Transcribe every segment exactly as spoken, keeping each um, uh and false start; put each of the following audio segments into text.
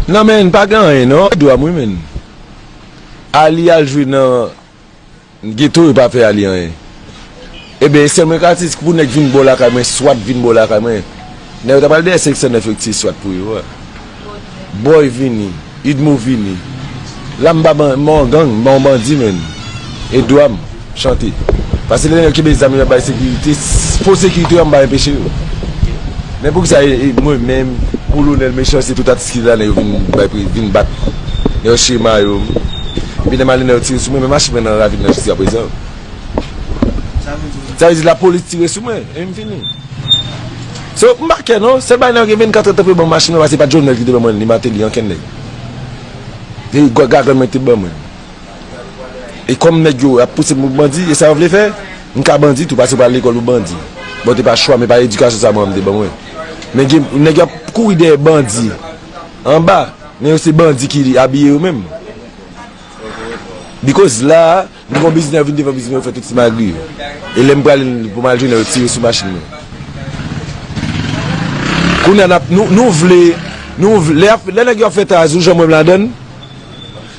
Non, men, pa gen anyen, non. Dwa m, wi, men. Ali al jwe nan geto, yo pa fè Ali anyen. Ebyen, e sèlman Katis pou nèg vin bò lakay mwen, swat vin bò lakay mwen. Nèg yo ta pral dèyè senk san nèf yo ki tiye swat pou yo, wè. Boy vini, Idmo vini. La m pa ban-, m pa yon gang, m pa yon bandi, menn. E dwa m chante. Paske lè nèg yo kenbe zam yo ap bay sekirite, fo sekirite yo, m pa enpeche yo. Men poukisa e, e mwen menm, Kolonèl Mechanste, tout atis ki la, nèg yo vin bay pri, vin bat. Nèg yo chire mayo m. Epi lè m ale, nèg yo tire sou mwen, men machin mwen nan ravin nan jiskaprezan. Sa vle di lapolis tire sou mwen, e m fini. So, m pa kè non, sèl bagay nan gen vennkat èdtan pou yo ban m machin nan, paske se pa t Jovenel ki te ban mwen li, Martelly, ankenn nèg. Se gwa-, gagann mwen ki te ban mwen. E kòm nèg yo ap pouse m pou bandi, e sa yo vle fè, m ka bandi tou, paske m pral lekòl pou bandi. Bon, te pa chwa, men pa edikasyon sa manman m te ban mwen. Men gen nèg yo ap kouri dèyè bandi anba, men yo se bandi ki abiye yo menm. Because la, m gon biznis, yo vin devan biznis mwen, yo fè tout ti magri yo. E lè m prale pou m al jwenn yo, yo tire sou machin mwen. Kounye a n ap, nou, nou vle, nou vle, lè, lè nèg yo ap fè tazou, jan mwen m ladann,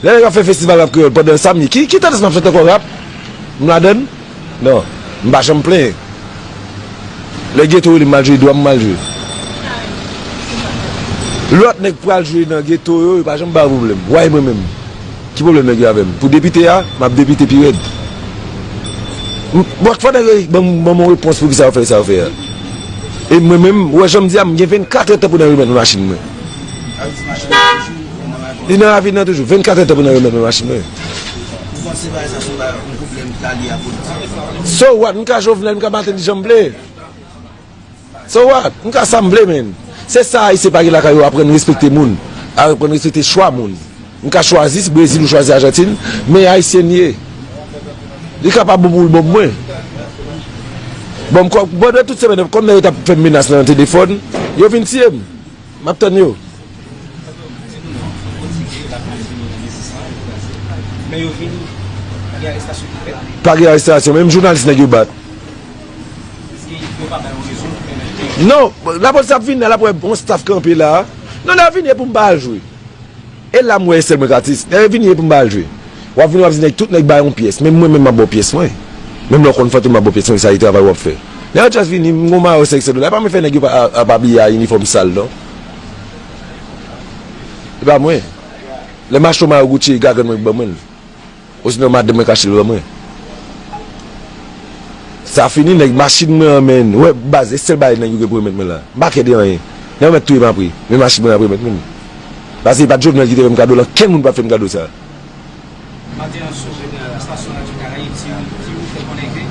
lè nèg yo ap fè festival rap kreyòl pandan samdi, ki, ki tandans m ap chante ankò rap? M ladann? Non, m pa janm plenyen. Lè geto rele m al jwe, dwa m m al jwe. Lòt nèg pral jwe nan geto yo, yo pa janm ba yo pwoblèm. Why mwen menm? Ki pwoblèm nèg yo avè m? Pou depite a, m ap depite pi rèd. M, bon, fò nèg yo ban m, ban m yon repons pou kisa yo fè sa yo fè a. E mwen menm, ou wè jan m di a, m gen vennkat èdtan pou nèg remèt mwen machin mwen. Li nan ravin nan toujou. Vennkat èdtan pou nèg remèt mwen machin mwen. Ou panse bagay sa se yon bagay, yon pwoblèm ki ta lye a politik? So what? M ka Jovenel, m ka Martelly jan m vle. So what? M ka sa m vle, menn. Se sa Ayisyen pa gen lakay yo, aprann respekte moun. Aprann respekte chwa moun. M ka chwazi si Brezil ou chwazi Ajantin, men Ayisyen l ye. Li ka pa bon pou l bon pou mwen. Bon, m kò, bon, tout semèn, kòm nèg yo t ap fè m menas nan telefòn, yo vin tiye m. M ap tann yo. Men yo vini, pa gen arestasyon ki fèt. Pa gen arestasyon, menm jounalis nèg yo bat. Yo pa bay yon rezon pou pèmèt ke... Non, lapolis ap vini la, l ap wè yon staff kanpe la. Non, lè yo vini, e pou m pa al jwe. E la m wè e sèl mwen k atis. Lè yo vini, e pou m pa al jwe. W ap vini, w ap di nèg, tout nèg bay yon pyès. Menm mwen menm, m ap ba w pyès mwen. Menm lè w konn Fantom, m ap ba w pyès mwen, sa se travay w ap fè. Lè yo just vini, m gon mayo senk san dola. E pa mwen fè nèg yo pa, ap abiye a inifòm sal, non. E pa mwen. Lè m achte yon mayo Gucci, e gagann mwen ki ban mwen l. Osinon madanm mwen k achte l ban mwen. Sa fini, nèg, machin mwen an, menn. Ou wè, baz, e sèl bagay nèg yo gen pou remèt mwen la. M pa kè de anyen. Nèg yo mèt touye m apre. Men machin mwen ap remèt mwen. Paske e pa t Jovenel ki te fè m kado l, ankenn moun pa t fè m kado sa. Maten an, sou estasyon Radyo Karayib, ti, ti fè konnen ke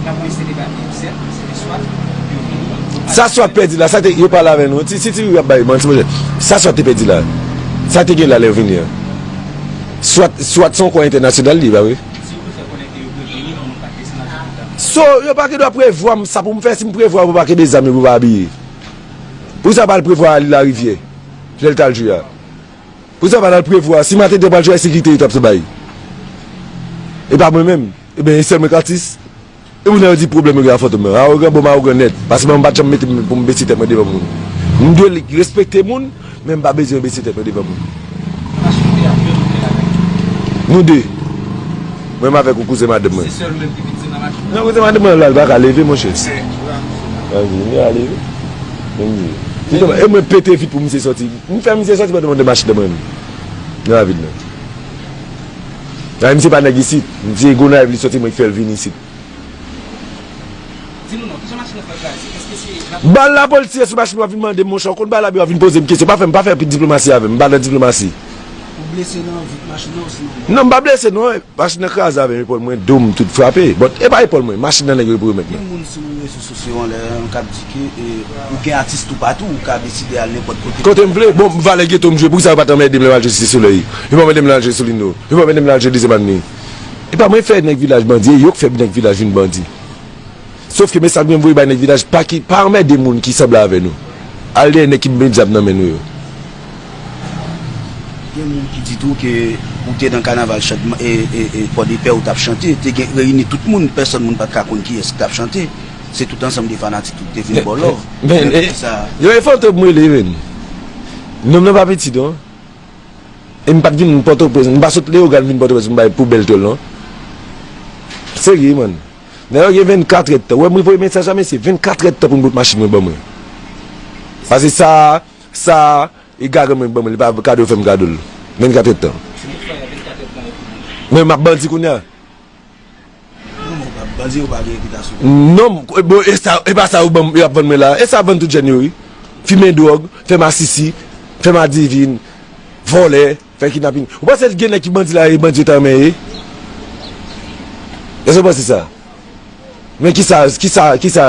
lapolis te debake, sèt, se te swat, yo vini. Sa swat pèdi la, sa te, yo pale avè nou. Si, si ti ap bay manti, monchè. Sa swat te pèdi la. Sa te gen la lè yo vini an. Swat, swat se yon kò entènasyonal li ye, pa vre? So, yo pa gen dwa prevwa m sa pou m fè, si m prevwa pou pa kenbe zam yo, pou pa abiye. Pou sa pa al prevwa Ali Larivyè, lè l t al jwe a. Pou sa pa al prevwa, si Maten te pral jwe a, sekirite yo t ap bay. E pa mwen menm. Ebyen, e sèl mwen k atis. E pou nèg yo di pwoblèm yo gen a Fantom nan. Awogan, bon, m awogan nèt. Paske mwen m pa t janm mete m pou m bese tèt mwen devan moun. M dwe respekte moun, men m pa bezwen bese tèt mwen devan moun. Nou de. Mwen menm avèk yon kouzen madanm mwen. Non, kouzen madanm mwen la, li pa ka leve, monchè. Anvi, li a leve. Li di, e mwen pete vit pou misye sòti. M fè misye sòti pandan m nan machin nan mwen menm. Nan ravin nan. Nan misye pa nèg isit. Misye Gonayiv li sòti, mwen ki fè l vin isit. Di nou non, kijan machin nan fè kraze? Èske se... Bal lapolis tire sou machin, w ap vin mande m, monchè, w konn bal la, w ap vin poze m kesyon. Pa fè m, pa fè diplomasi avè m, m pa nan diplomasi. Ou blese nan vit machin nan osinon? Non, m pa blese non. Machin nan kraze avè m, epòl mwen, do m tout frape. But e pa epòl mwen, machin nan nèg yo pou remèt mwen. Gen moun sou rezo sosyo an lè an k ap di ke, e, ou gen atis toupatou, ou ka deside al nenpòt kote. Kote m vle. Bon, valè geto m jwe, poukisa yo pa t anmède m lè m al jwe Site Solèy? Yo pa anmède m lè al jwe Solino. Yo pa anmède m lè al jwe Dezyèm Avni. E pa mwen fè nèg vilaj bandi, e yo k fè nèg vilaj vin bandi. Sòf ke mesaj mwen voye bay nèg vilaj, pa ki, pa anmède moun ki sanble avè nou. Al dèyè nèg ki met zam nan men nou yo. Gen moun ki di tou ke ou te nan kanaval chan-, e, e, e, Pòdepè, ou t ap chante, te gen reyini tout moun, pèsòn moun pa t ka konn kiyès ki t ap chante. Se tout ansanm de fanatik ou te vin ba w love. Men, men, e, sa yo e Fantom m rele, men. Nonm nan pa piti non. E m pa t vin Pòtoprens, m pa sot Leyogàn vin Pòtoprens pou m bay poubèl tòl non. Serye, man. Nèg yo gen vennkat èdtan. Ou wè m voye mesaj la, mesye, vennkat èdtan pou m bout machin mwen ban mwen. Paske sa, sa, e garan mwen ban mwen, li pa kado fè m kado l. Vennkat èdtan. Men m ap bandi kounye a. Non, men w pa bandi, ou pa gen repitasyon. Non, bon, e sa, e pa sa yo ban m, yo ap vann mwen la. E sa yo ap vann tout jèn yo, wi. Fimen dwòg, fè masisi, fè madivin, vòlè, fè kidnapin. Ou panse gen nèg ki bandi la, e bandi yo ta renmen ye? Èske w panse sa? Men kisa, kisa, kisa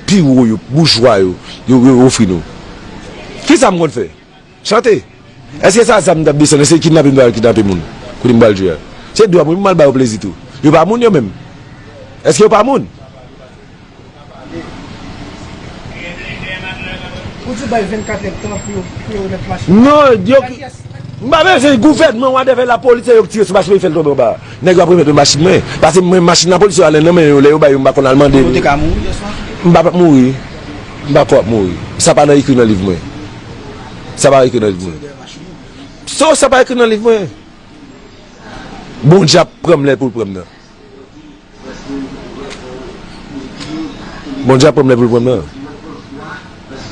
pi wo yo, boujwa yo, yo, yo ofri nou? Kisa m konn fè? Chante. Èske sa zam m t ap desann? Èske kidnape m t al kidnape moun? Kote m pral jwe a? Se dwa mwen pou m al ba yo plezi tou. Yo pa moun yo menm. Èske yo pa moun? Ou di bay vennkat èdtan pou yo, pou yo remèt machin. Non, yo, m pa bezwen gouvènman, whatever, lapolis, se yo k tire sou machin mwen, fè l tonbe anba. Nèg yo ap remèt mwen machin mwen. Paske mwen, machin lapolis yo ale nan men yo, lè yo bay yo, m pa konn al mande. Ou te ka mouri yè swa? M pa p ap mouri. M pa kwè w ap mouri. Sa pa nan ekri nan liv mwen. Sa pa ekri nan liv mwen. So, sa pa ekri nan liv mwen. Bondye ap pran m lè pou l pran m nan. Bondye ap pran m lè pou l pran m nan.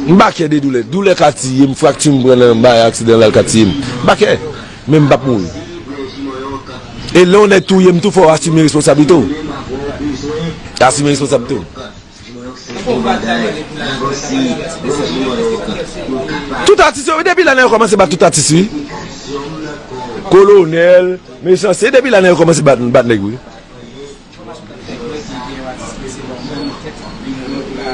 M pa kè de doulè. Doulè ka tiye m, frakti m pran nan bay aksidan l al ka tiye m. M pa kè. Men m p ap mouri. E lè yon nèg touye m tou, fò w asime responsablite w. Asime responsablite w. Tout atis yo, depi la nèg yo kòmanse bat tout atis, wi. Kolonèl, mechanste, depi la nèg yo kòmanse bat, bat nèg, wi.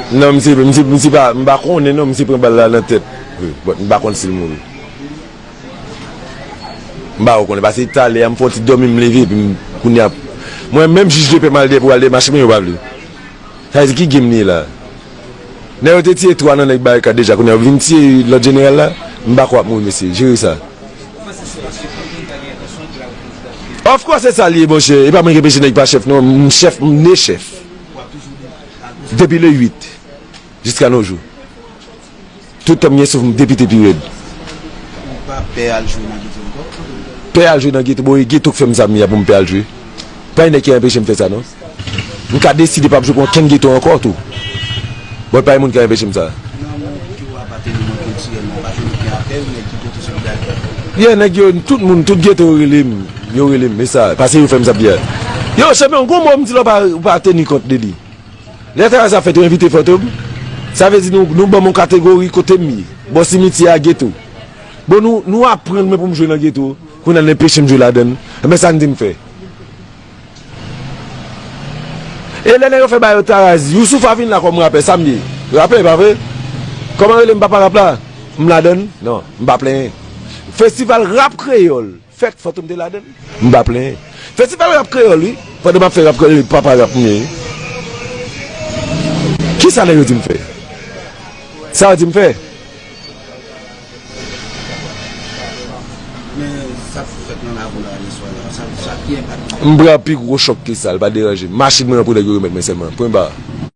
Non, misye, misye, misye pa, m pa konnen non, misye pran bal la nan tèt. Wi, but m pa konn si l mouri. M pa konnen, paske talè a m fè yon ti dòmi, m leve, epi m, kounye a, mwen menm jij de pè m al dèyè pou al dèyè machin mwen, yo pa vle. Sa vle di ki game li ye la? Nèg yo te tiye twa nan nèg Barikad deja, kounye a yo vin tiye lòt jeneral la? M pa kwè w ap mouri, mesye. Jere sa. Of course, se sa li ye, monchè. E pa mwen ki anpeche nèg pa chèf, non. M chèf, m ne chèf. Depi le uit, jiska nos jours. Tout tan m gen souf, m depite pi rèd. Ou pa pè al jwe nan geto ankò? Pè al jwe nan geto, bon, e geto k fè m sa m ye a pou m pè al jwe. Pa gen nèg ki anpeche m fè sa, non. M ka deside p ap jwe pou okenn geto ankò tou. Bon, pa gen moun ki ka anpeche m sa. Nan moun ki w apateni nan kiltirèlman, pa jwenn okenn apèl, nèg ki pote solidarite avè w? Yeah, nèg yo, tout moun, tout geto yo rele m. Yo rele m, e sa, paske yo fè m sa m di a. Yo, chanpyon, gon mo m di la, w pa, w pa teni kont de li. Lè travay sa fèt, yo envite Fantom. Sa vle di nou, nou ban m yon kategori kote m ye. Bò simityè a, geto. Bon, nou, nou aprann mwen pou m jwe nan geto. Kounye a, n anpeche m jwe ladan l. Enben, sa n di m fè? E lè nèg yo fè bagay yo taraz, Youssoupha vin la kòm rapè, sa m ye? Rapè, pa vre? Kòman yo rele m, papa rap la? M ladan l? Non, m pa plenyen. Festival rap kreyòl. Fèk Fantom te ladan l. M pa plenyen. Festival rap kreyòl, wi. Pandan m ap fè rap kreyòl, papa rap m ye, wi. Kisa nèg yo di m fè? Sa yo di m fè? Men sa k fèt nan lakou la yè swa la, sa, sa ki enpak li? M pran pi gwo chòk ke sa, l pa deranje m. Machin mwen an pou nèg yo remèt mwen sèlman. Pwen ba.